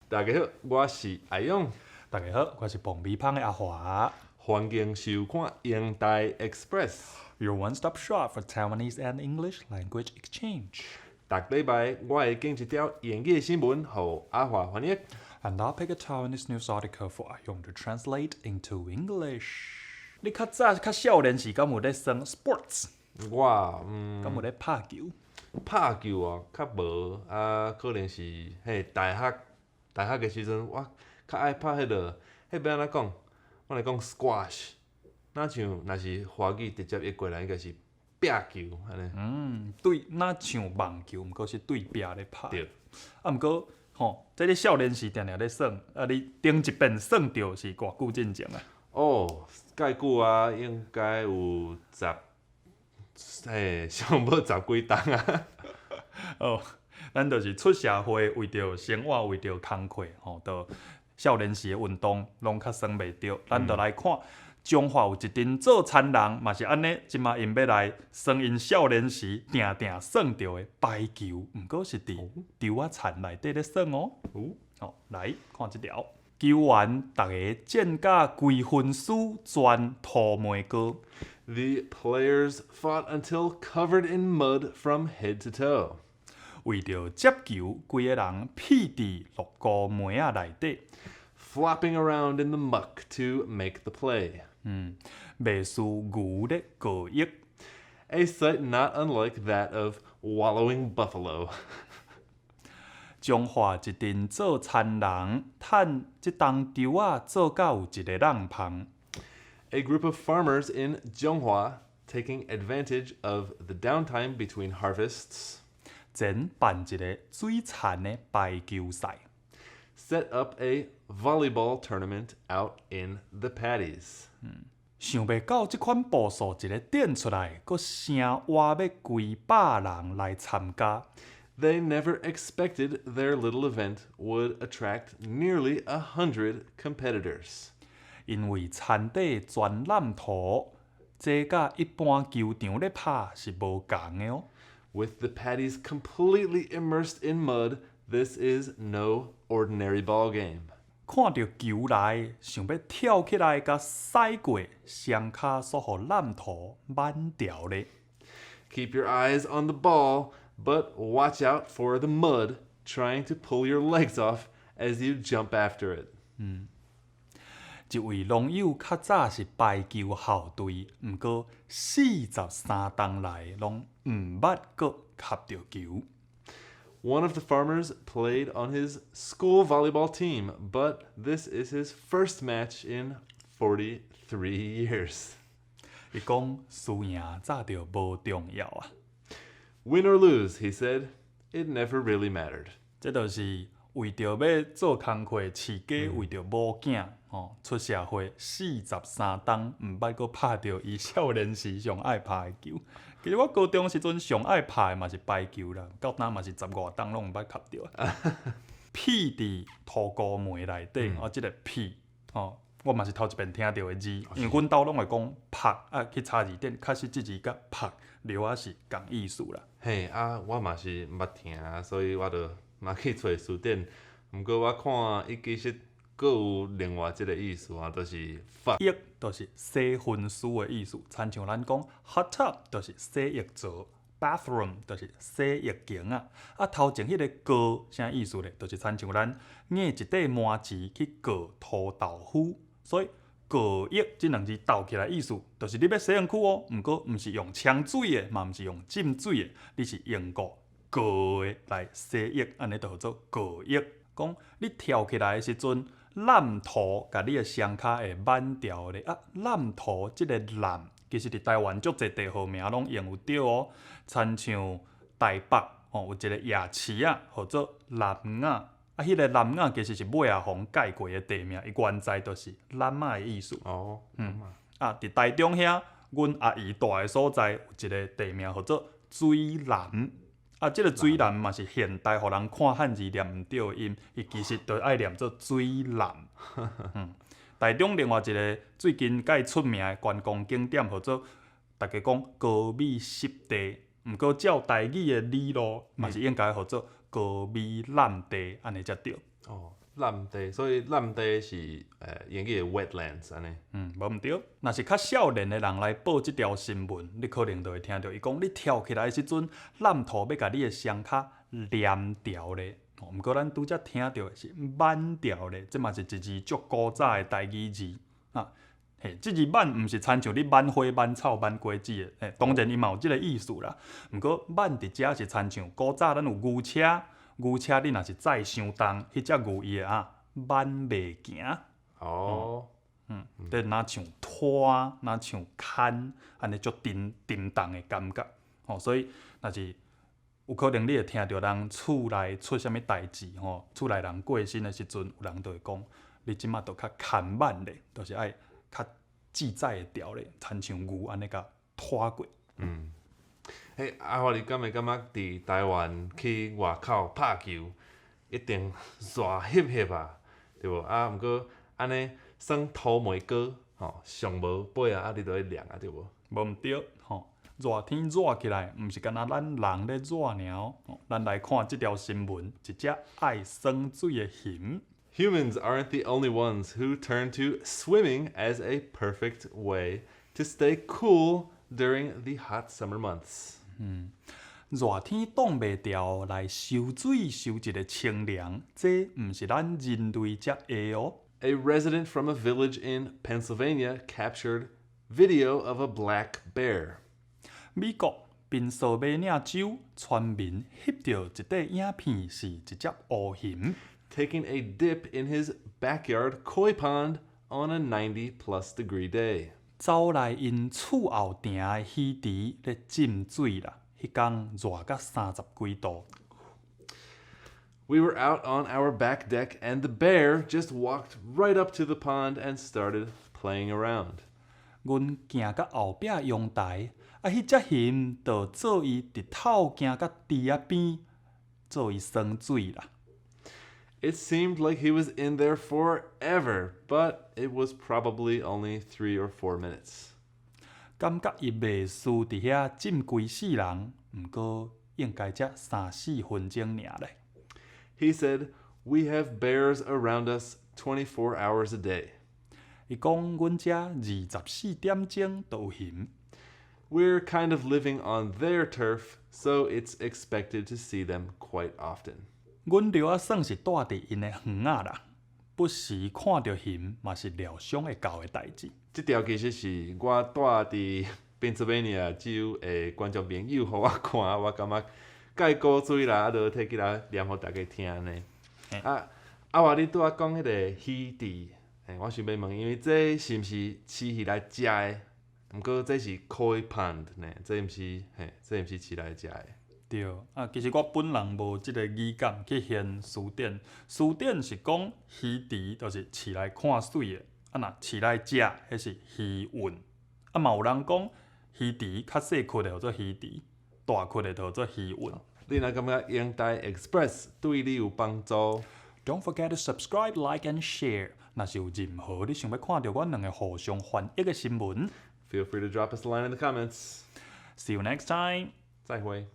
大家好，我是阿勇。大家好，我是磅米芳的阿華。歡迎收看《英台 Express》。 Your one-stop shop for Taiwanese and English language exchange. 逐禮拜我會揀一條英語新聞，予阿華翻譯。 And I'll pick a Taiwanese news article for 阿勇 to translate into English. 你較早較少年時敢有咧耍 sports？我敢有咧拍球？拍球哦，較無啊，可能是嘿大學大學的時陣，我較愛拍彼個，彼欲按怎講？我來講 squash，若像若是華語直接譯過來，應該是壁球按呢。嗯，對，若像網球，毋過是對壁咧拍。對。啊，毋過吼，這你少年時定定咧耍，啊，你頂一遍耍著是偌久進前啊？哦，蓋久啊，應該有十，嘿，上無十幾冬啊。哦，咱就是出社會，為著生活，為著工課，吼，就少年時的運動攏較耍袂著。咱就來看彰化有一陣做田人，嘛是按呢，這馬𪜶欲來耍𪜶少年時定定耍著的排球，毋過是佇稻仔田內底咧耍哦。哦，來看這條，球員逐个戰甲規身軀全塗糜膏。 The players fought until covered in mud from head to toe. 為著接球，規个人屁佇落膏糜仔內底。 Flopping around in the muck to make the play. 袂輸牛咧告浴。 A sight not unlike that of wallowing buffalo. 彰化一陣做田人，趁這冬稻仔做甲有一個櫳芳。 A group of farmers in Zhonghua, taking advantage of the downtime between harvests, 前辦一个水田的排球賽。 set up a volleyball tournament out in the paddies. 想袂到這款步數一个展出來，閣聲倚欲幾百人來參加。 They never expected their little event would attract nearly 100 competitors. 因為田底全湳塗，這佮一般球場咧拍是無仝的哦。 With the paddies completely immersed in mud, this is no ordinary ball game. 看著球來，想欲跳起來共駛過，雙跤煞予湳塗挽牢咧。 Keep your eyes on the ball, but watch out for the mud trying to pull your legs off as you jump after it. 一位農友較早是排球校隊，毋過43冬來攏毋捌閣合著球。 One of the farmers played on his school volleyball team, but this is his first match in 43 years. 伊講輸贏早就無重要啊。 "Win or lose," he said, "it never really mattered." 這就是為著欲做工課飼雞，為著某囝吼出社會43冬毋捌閣拍著伊少年時上愛拍的球。其實我高中時陣上愛拍的嘛是排球啦，到今嘛是十外冬攏毋捌合著。屁佇塗膏糜內底，哦，這个屁吼，我嘛是頭一遍聽著的字，因為阮兜攏會講曝啊，去查字典，確實這字佮曝著仔是仝意思啦。嘿啊，我嘛是毋捌聽，所以我就嘛去揣辭典。毋過我看伊其實閣有另外一个意思啊，就是 fuck。浴就是洗身軀的意思，親像咱講 hot tub 就是洗浴槽，bathroom 就是洗浴間啊。啊，頭前彼个膏啥意思咧？就是親像咱捏一塊麻糍去膏塗豆腐，所以膏浴這兩字鬥起來意思，就是你欲洗身軀哦，毋過毋是用沖水的，嘛毋是用浸水的，你是用膏膏的來洗浴，按呢就號做膏浴。講你跳起來的時陣，湳塗共你的雙跤會挽牢咧。啊，湳塗這个湳，其實佇台灣足濟地號名攏用有著哦，親像台北吼有一个夜市仔，號做南仔。啊，彼个南仔其實是尾仔予人改過的地名，伊原在就是湳仔的意思。啊，佇台中遐，阮阿姨蹛的所在有一个地名號做水南。啊，這个水南嘛是現代予人看漢字念毋著的音，伊其實就愛念做水南。台中另外一个最近蓋出名的觀光景點，號做逐家講高美濕地，毋過照台語的理路，嘛是應該號做高美湳地，按呢才對。哦，濫地，所以濫地是英語的 wetlands 按呢。嗯，無毋對。若是較少年的人來報這條新聞，你可能就會聽著伊講，你跳起來的時陣，濫土欲共你的雙跤黏牢咧。毋過咱拄才聽著的是挽牢咧，這嘛是一字足古早的台語字啊。嘿，這字挽毋是親像你挽花、挽草、挽果子的，嘿，當然伊嘛有這個意思啦。毋過挽佇遮是親像古早咱有牛車，牛車你若是載傷重，彼隻牛伊會啊挽袂行。嗯，這若像拖，若像牽，按呢足沉沉重的感覺。吼，所以若是有可能你會聽著人厝內出啥物代誌吼，厝內人過身的時陣，有人就會講，你這馬著較牽挽咧，就是愛較自在會牢咧，親像牛按呢共拖過。嘿，阿華，你敢會感覺佇台灣去外口拍球，一定熱翕翕啊，對無？啊，毋過按呢耍土眉糕，吼，上無尾仔啊，你就會涼啊，對無？無毋對，吼，熱天熱起來，毋是干焦咱人咧熱爾哦。咱來看這條新聞，一隻愛耍水的熊。 Humans aren't the only ones who turn to swimming as a perfect way to stay cool during the hot summer months. 熱天擋袂牢來泅水泅一个清涼，這毋是咱人類才會哦。 A resident from a village in Pennsylvania captured video of a black bear. 美國賓索維尼亞州村民翕著一塊影片，是一隻烏熊。 Taking a dip in his backyard koi pond on a 90 plus degree day. 走來𪜶厝後埕的魚池咧浸水啦，彼工熱甲三十幾度。 We were out on our back deck and the bear just walked right up to the pond and started playing around. 阮行到後壁陽台，啊，彼隻熊就做伊直透行到池仔邊，做伊耍水啦。 It seemed like he was in there forever, but it was probably only 3 or 4 minutes. 感覺伊袂輸佇遐浸規世人，毋過應該才三四分鐘爾咧。 He said, "We have bears around us 24 hours a day." 伊講阮遮24點鐘都有熊。 We're kind of living on their turf, so it's expected to see them quite often. 阮著仔算是蹛佇𪜶的園仔啦，不時看著熊嘛是料想會到的代誌。這條其實是我蹛佇賓州維尼亞州的觀眾朋友予我看，我感覺蓋古錐啦，啊，就提起來念予大家聽呢。啊，阿華，你拄仔講彼个魚池，嘿，我想欲問，因為這是毋是飼魚來食的？毋過這是 koi pond 呢，這毋是嘿，這毋是飼來食的。對，啊，其實我本人無這个語感去掀辭典，辭典是講魚池就是飼來看媠的，啊若飼來食，彼是魚塭。啊嘛有人講魚池較細窟的叫做魚池，大窟的就叫做魚塭。你若感覺英台 Express 對你有幫助，Don't forget to subscribe, like and share。若是有任何你想欲看著阮兩个互相翻譯的新聞，Feel free to drop us a line in the comments。 See you next time。再會。